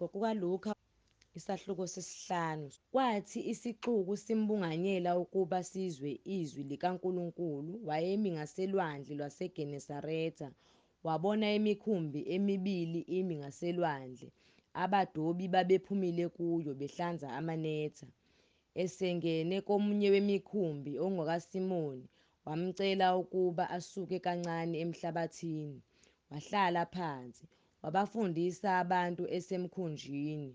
NgokukaLuka isahluko sesihlanu. Kwathi isixuku simbunganyela ukuba sizwe izwi likaNkulunkulu, wayemi ngasolwandle lwaseGenesaretha. Wabona imikhumbi emibili imi ngasolwandle, abadobi babephumile kuyo, behlanza amanetha. Esengene komunye wemikhumbi, ongokaSimoni, wamcela ukuba asuke kancane emhlabathini. Wahlala phansi, wabafundisa abantu esemkhunjini.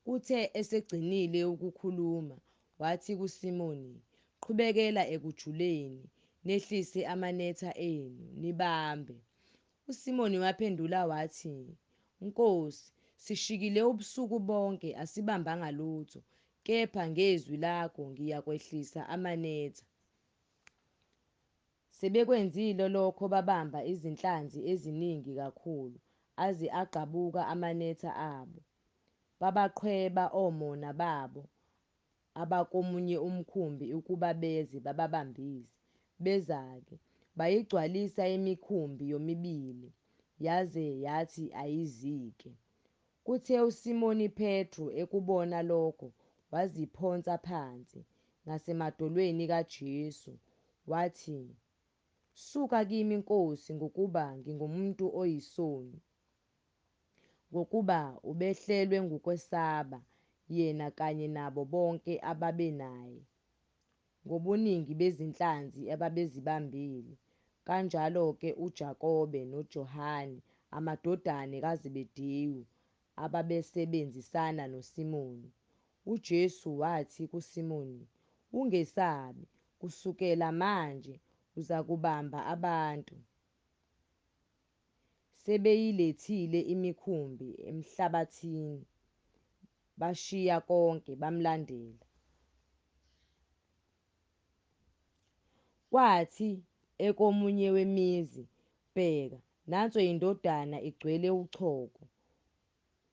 Kuthe esegcinile ukukhuluma, wathi kuSimoni, Qhubekela ekujuleni, nehlise amanetha enu, nibambe. USimoni waphendula wathi, Nkosi, sishikile ubusuku bonke, asibambanga lutho, kepha ngezwi lakho ngiyakwehlisa amanetha. Sebekwenzile lokho babamba izinhlanzi eziningi kakhulu, aze agqabuka amanetha abo. Babaqhweba omona babo abakomunye umkhumbi ukuba beze bababambise. Beza-ke, bayigcwalisa imikhumbi yomibili, yaze yathi ayizike. Kuthe uSimoni Petru ekubona lokho, waziphonsa phansi ngasemadolweni kaJesu, wathi, Suka kimi, Nkosi, ngokuba ngingumuntu oyisoni. Ngokuba ubehlelwe ngukwesaba, yena kanye nabo bonke ababenaye, ngobuningi bezinhlanzi ababezibambile. Kanjalo-ke uJakobe noJohane, amadodana kaZebedewu, ababesebenzisana noSimoni. UJesu wathi kuSimoni, Ungesabi, kusukela manje uzakubamba abantu. Sebeyilethile imikhumbi emhlabathini, bashiya konke, bamlandela. Kwathi ekomunye wemizi, bheka, nanso indoda igcwele uchoko.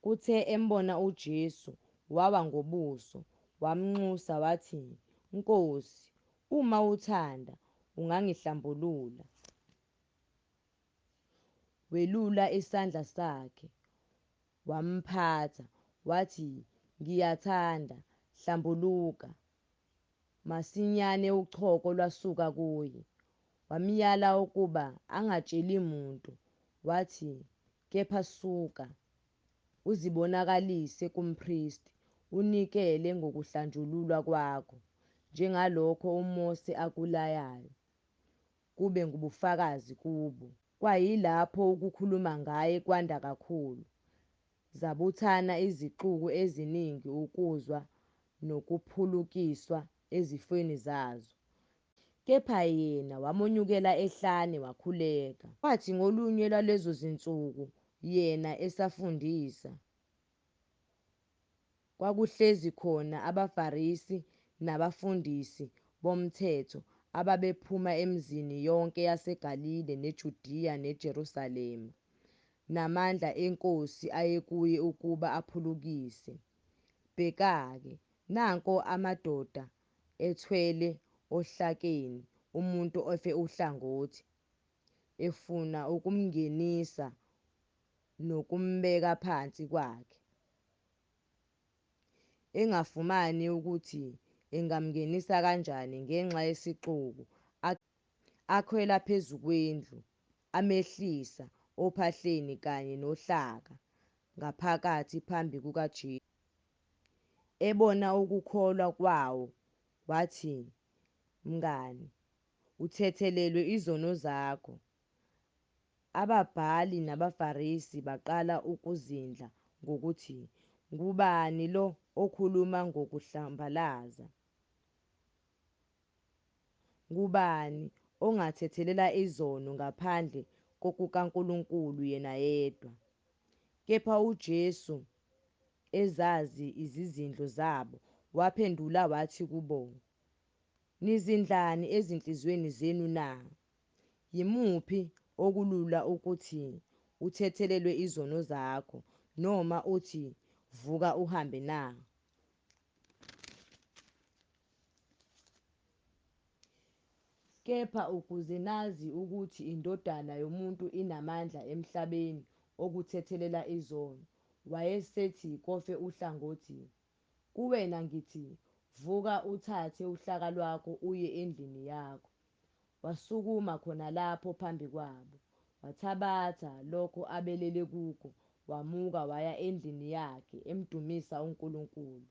Kuthe embona uJesu, wawa ngobuso, wamnxusa wathi, Nkosi, uma uthanda, ungangihlambulula. Welula isandla sakhe, wamphatha, wathi, Ngiyathanda, hlambuluka. Masinyane uchoko lwasuka kuye. Wamyala ukuba angatsheli muntu, wathi, Kepha suka, uzibonakalise kumpristi, unikele ngokuhlanjululwa kwakho, njengalokho uMose akulayayo, kube ngubufakazi kubo. Kwayilapho ukukhuluma ngaye kwanda kakhulu, zabuthana izixuku eziningi ukuzwa nokuphulukiswa ezifweni zazo. Kepha yena wamonyukela ehlane, wakhuleka. Kwathi ngolunye lwalezo zinsuku yena esafundisa, kwakuhlezi khona abaFarisi nabafundisi bomthetho ababephuma emizini yonke yaseGalile neJudiya neJerusalema. Namandla eNkosi ayekuye ukuba aphulukise. Bheka-ke, nanko amadoda ethwele ohlakeni umuntu ofe uhlangothi, efuna ukumngenisa nokumbeka phansi kwakhe. Engafumani ukuthi engamngenisa kanjani ngenxa yesixuku, akhwela phezu kwendlu, amehlisa ophahleni kanye nohlaka ngaphakathi phambi kukaJesu. Ebona ukukholwa kwawo, wathi, Mngani, uthethelelwe izono zakho. Ababhali nabaFarisi baqala ukuzindla ngokuthi, Ngubani lo okhuluma ngokuhlambalaza? Ngubani ongathethelela izono ngaphandle kokukaNkulunkulu yena yedwa? Kepha uJesu ezazi izizindlo zabo, waphendula wathi kubo, Nizindlani ezinhliziyweni zenu na? Yimuphi okulula ukuthi, Uthethelelwe izono zakho, noma uthi, Vuka uhambe na? Kepha ukuze nazi ukuthi iNdodana yomuntu inamandla emhlabeni okuthethelela izono. Wayesethi kofe uhlangothi, Kuwena ngithi, Vuka uthathe uhlaka lwakho uye endlini yakho. Wasukuma khona lapho phambi kwabo, wathabatha lokho abelele kukho, wamuka waya endlini yakhe, emdumisa uNkulunkulu.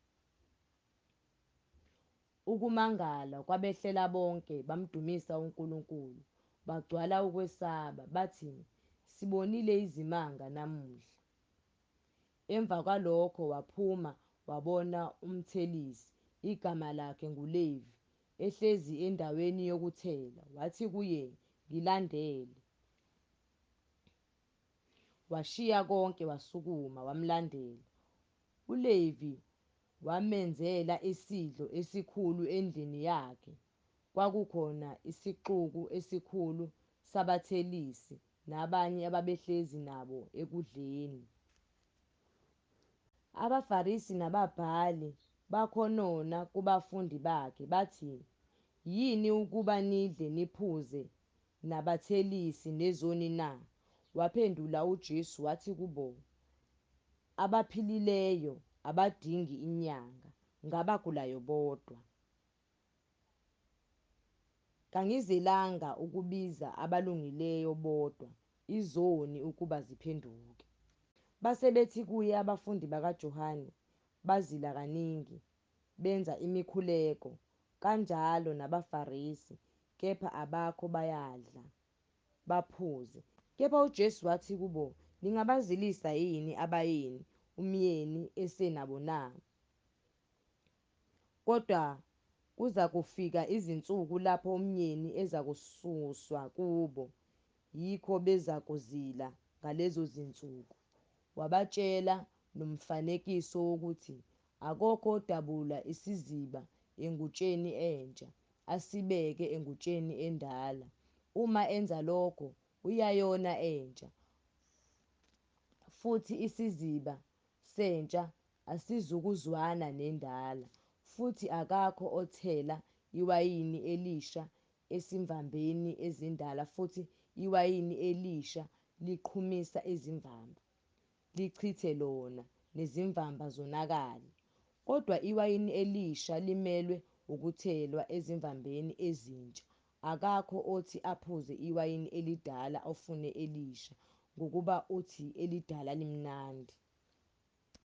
Ukumangala kwabehlela bonke, bamdumisa uNkulunkulu, bagcwala ukwesaba, bathi, Sibonile izimanga namuhla. Emva kwalokho waphuma, wabona umthelisi, igama lakhe nguLevi, ehlezi endaweni yokuthela, wathi kuye, Ngilandele. Washiya konke, wasukuma, wamlandela. ULevi wamenzela isidlo esikhulu endlini yakhe, kwakukhona isixuku esikhulu sabathelisi nabanye ababehlezi nabo ekudleni. AbaFarisi nababhali bakhonona kubafundi bakhe, bathi, Yini ukuba nidle niphuze nabathelisi nezoni na? Waphendula uJesu wathi kubo, Abaphilileyo abadingi inyanga, ngabagulayo bodwa. Kangizelanga ukubiza abalungileyo bodwa, izoni ukuba ziphenduke. Base bethi kuye, Abafundi bakaJohane bazila kaningi, benza imikhuleko, kanjalo nabaFarisi, kepha abakho bayadla, baphuze. Kepha uJesu wathi kubo, Ningabazilisa yini abayeni, umyeni esenabo na? Kodwa kuzakufika izinsuku lapho umyeni ezakususwa kubo, yikho bezakuzila ngalezo zinsuku. Wabatshela nomfanekiso wokuthi akukho odabula isiziba engutsheni entsha, asibeke engutsheni endala, uma enza lokho, uyayona entsha, futhi isiziba sentsha asizukuzwana nendala. Futhi akakho othela iwayini elisha ezimvambeni ezindala, futhi iwayini elisha liqhumisa izimvamba, lichithe lona, nezimvamba zonakale. Kodwa iwayini elisha limelwe ukuthelwa ezimvambeni ezintsha. Akakho othi aphuze iwayini elidala afune elisha, ngokuba uthi elidala limnandi.